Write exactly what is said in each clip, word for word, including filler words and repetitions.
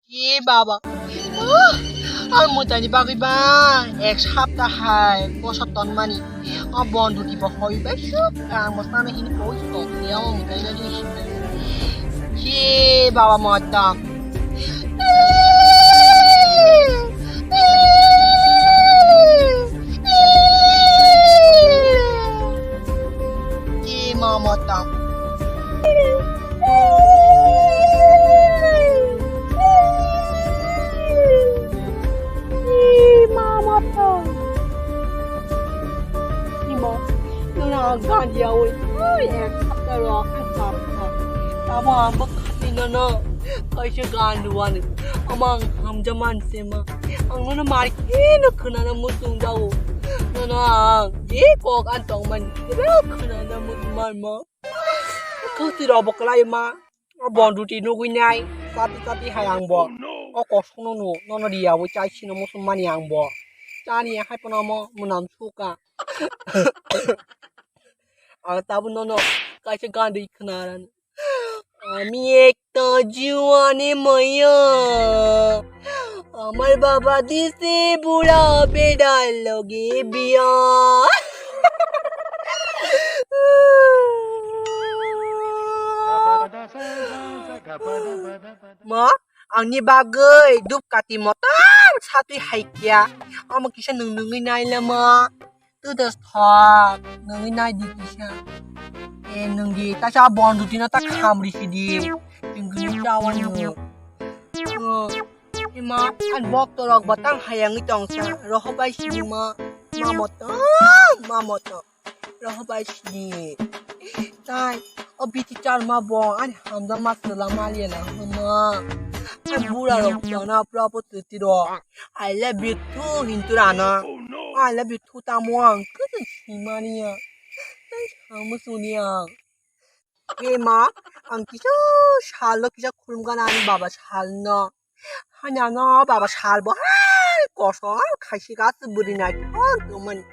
Ye baba. Ang mwtaini bagwi ba ek sapta hai kosa tonmani. O bon ruti bo hoi bai suk ang bo sana hini poi suk ya o mwtai na di. Ye baba mata. Ye mama ta. Ih, mama tong. Imo, nuna gandia oi. Oi, ek sapta ro, ek sapta. Tamo ang bwkhani nono kaisa gan ruani. Ama ang hamjaman sema. Ang nono mar khe no khwnana muchung jago. Nono ang je kok an tongmani. Khwnana muchung man mo. Kwtwi rok bo kwlai ma. O bon ruti nugwi nai. Chati chati hai ang bo. O kosong no no. Nono riya bo chai sino muchung mani ang bo. Chani hai pono mo mwnam suka. Ang tabuk nono kaisa gan ri khwnaran. আমি একটা জুয়ান মেয়ে, আমার বাবা দিছে বুড়া বেটার লগে বিয়া। Ma, angni bagwi dup kati motom satwi hai kya. Omo kisa nwng nungwi nailama. Tudos thok, nungwi nai di kisa. E nungdi, ta cha bon ruti no ta kham ri si di. Chwng kini chawan no. Ima, an bok torok batang hayangwi tong sa. Roho bai si di ma, ma motom, ma motom. Roho bai si di. Tai, o biti char ma bo, ani hamda ma sela ma liya na huma. Ai bura rok jana pra po tuti ro. I love you too, hintu rana. I love you too, tamo ang kudu simani ya. Tai hamu suni ang. Ema, ang kisa salo kisa khulum gana ani baba sal no. Hanya no baba sal bo hai kosom khaisi gas buri nai thok tongmani.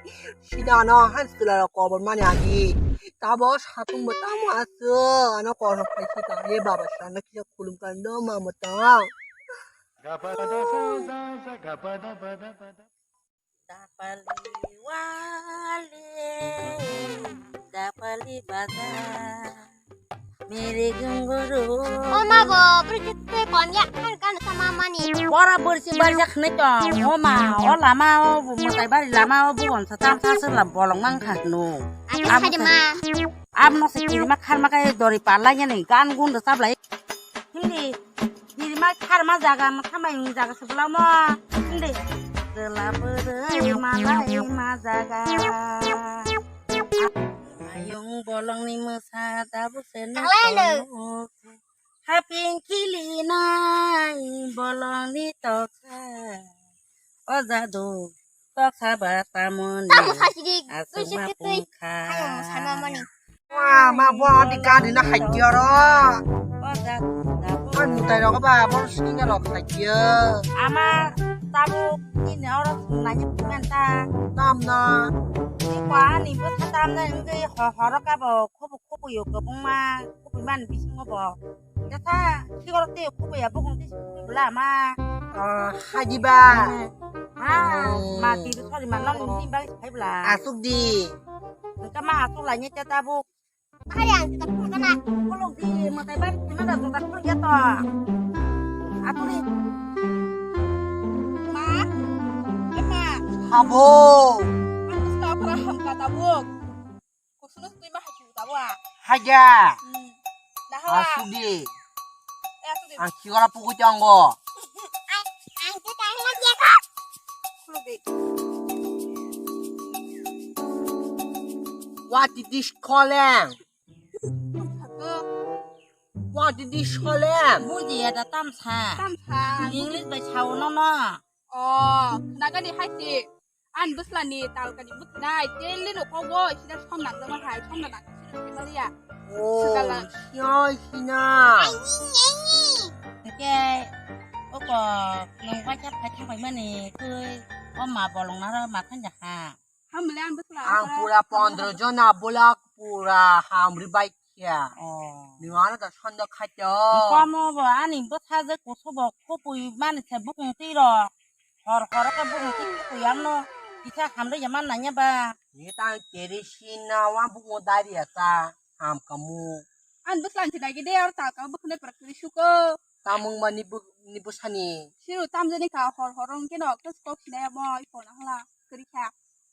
Sida no hai sila rok kobor mani agi. Tabo satung bo tamo asu ano kosom khaisi ta ye baba sal no kisa khulum kan do ma mo ta. Dapali wale, dapali baja, mere gunguru. O ma bo, bwrwi se twi kom ya, kan kan sama mani. Bora bwrwi se barja khne tong, o ma, o lama, o mwtai bari lama, o bugon sa tam sa se la bolong mang kha no. Ani Abo khade sa- ma. Abno se kirima kharma kai dori pala ya ni, gan gun do sablai. Hindi, diri ma khar ma jaga, ma khamai ni jaga se bwlamo. Hindi, jela bwrwi malai ma jaga. Ayung bolong ni mwsa tabuk se no Kalai lo. Kono. Haping kili nai bolong ni toksa. O jadu, toksa ba tamoni. Tamo khaisi di, aswk kuisi ma kitui. Pungkha. Ayung sama mani. Wa, ma bo ani gari na hai kya ro. Ani mutai rok ba, bo singa rok hai kya. Ama tabu ini oro nanya piman ta. Tam na. Ni kwa ani bo tam na ngi ho horo ka bo khubu khubu yo ko bung ma khubu man bisingo bo. Jata, sigoro te kubuya bukung te kubu bwla ma. Ah, hajiba. Ah, hmm. Ma ti sorry ma long ni bang sai bwla. Asuk di. Engka ma asuk la nyeta tabuk. Hari ang kita pun kena. Kuluk di matai bang, mana dah tuh tak pergi atau. Aku ni. Ma, eh, ma. Habo. Aku suka pernah hamka tabuk. Kusunus twi ma hachu tabuk ah. Haja. Hmm. Nah, hawa. Asudi. Eh, asudi. Ang chigora pugu chongo. Ang, ang tu tangla dia kok. Kuluk di. What is this calling? Satu. What is this calling? Buji ya da tamsa. Tamsa. English bai sao no no. Oh, naga di hai si. An bwsla ni tal kani bwtnai, tei lino kogo, sida som nang dama hai, som nang dama hai. Oh, Segala. Siya, sina. Hingke, oko, nung bacha phai thang bai mani, tui, o ma bolong naro ma khan ja ha. Hamle an bwsla. Ang pura pondro jona bolak pura hamri bai. khe. Oh. Nwng ano da sondo khaito. Komo bo ani bwsa je kusu bo khupui mani se bukung twi rok. Hor hor khe bukung twi khupui amno kisa hamri ya man nanya ba. Ni ta kerosene na wa bukung dari ya ta ham kamu. An bwslang se nai de or ta ka bukung ne prak twi suko. Tamung mani buk-, ni bwsani. Siru tamjani ka hor hor wng khe no khe kok sinai amo i phone hla kwrwi kha.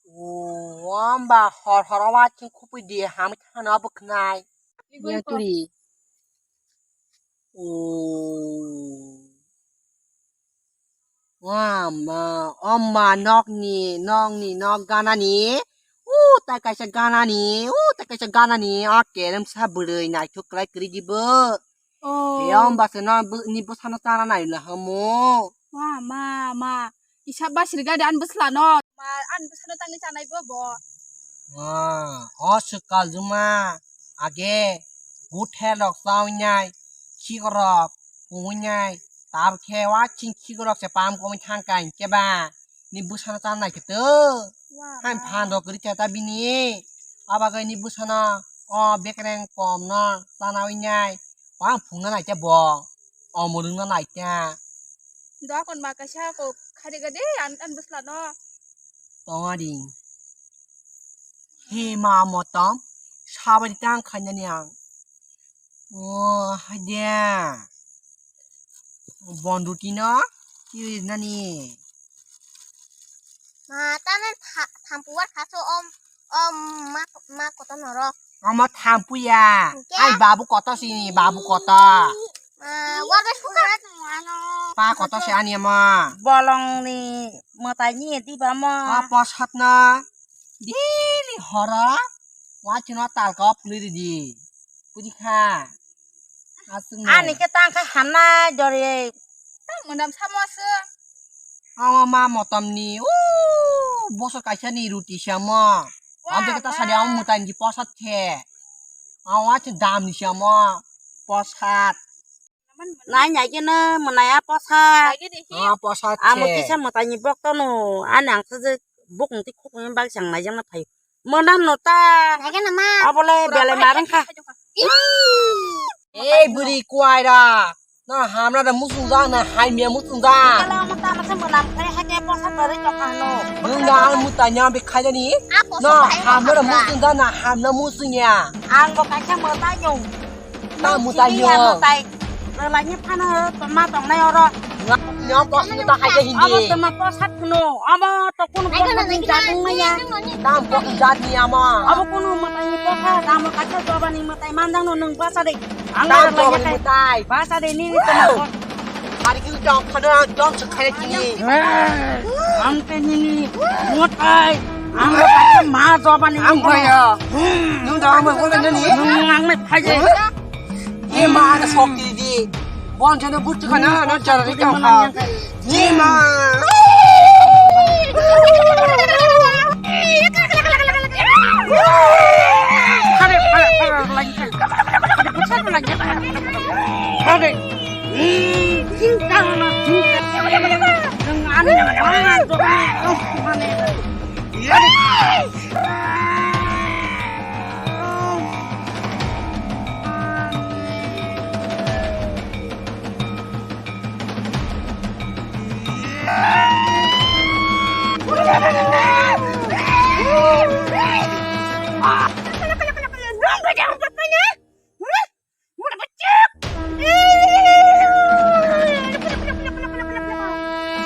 O, amba hor hor wa ching khupui di ham khana bo khnai. Ni goi ko. Turi. O. Wa ma, amba nokni, nokni, nok ganani. U, tai kaisa ganani, u, tai kaisa ganani. O kerem sa bwrwi naithok kwlai kwrwi di bo. Oh. Eyang basa no bu-, ni bwsano chana nai la hamo. Ma, ma, ma. Isa basir gadi an bwsla no. Ma, an bwsano tangni chanai bo bo. Ah, o swkal juma. Age, guther rok chawi nai, khikrok, pungwi nai, tar khe wa ching khikrok se pam komwi thang kai khe ba. Ni bwsano chana nai khe to. Wa, hai ma. Phan rok kwrwi khe ta bini. Abo bagwi ni bwsano o bekreng kom no chana wi nai. Wa phungna nai khe bo. O mwrwngna nai khe. Dokon ma kaisa ko khari ga de an, an bwsla no. Tongari. He ma motom. Sabari tang khainani ang. O, hadia. Bonduti no, ki nani? Ma, tane tha-, thampu war khaso om, om ma, ma koto noro. Omo thampu ya. Hingke? Ai babu koto sini, babu koto. Ma, war bai suka. Pa koto se ani ama. Bolong ni mwtai ni edi ba mo. A posat na. Daily horo, wa chwngno talka o phulwi ridi. Budi kha. Aswkno. Ani khe tang kha hamnai jori. Tang mwnam samo se. Ama ma motom ni, o, bosor kaisa ni ruti samo. Wa, amtwi khe ta sadi wa. Amo mwtai ni posat khe. Awa chwng dam ni samo. Posat. Nai nai khe no mwnai a posa. Nai khe de hi. Ah, posa. Amo che. Kisa mwtai ni bok tono. Ani ang se bukung ti khukung bak chang nai jang na phai. Mwnam no ta. Nai khe no ma. Abole belai marang kha. Ei buri kwai ra. Na hamra da musung da na hai mia musung da. Kala mo ta ma se mwnam khai ha khe posa tare to kha no. Nung da ang mutai nya be khai ni. A posa. Na khai hamra da ha. Musung da na hamra musung ya. Ang bo kaisa mwtai yung. Tamo tayo. Mutai. Rwlaini phano tongma tongnai oro. Nga, nga, kok muta hai hindi. Abo tongma posat kuno. Abo to kuno posat ni jatung maya. Tam kok jat ni ama. Abo kuno mutai ni posat, amo kaisa jobani mutai mandang no nung basa de. Ang tam jobani mutai. Basa de ni ni tongma posat. Hari kini dong, kada dong sekhaya kini. Ang te ni ni mutai. Ang kaisa ma jobani. Ang kaya. Nung dong mo ko ni. Nung ang ni phai. Ye ma na sok di di. Bon jana but ka na na jara ri ka ha. Ye ma.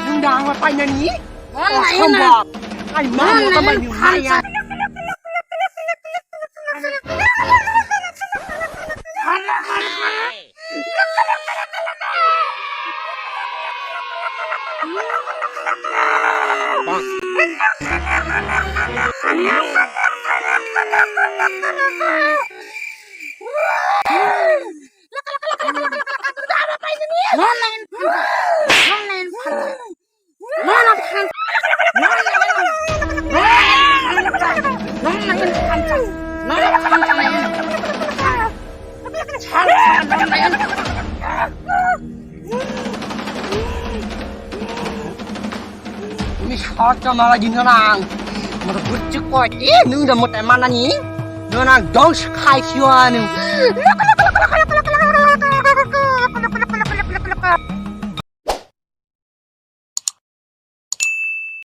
Nung dah angwa painani? Asam bab. Ai mama ka mai maya. Ini short sama lagi ngerang. Merebut cekot. Eh, nung udah mau teman nih. Nono ang dong khai sio ani.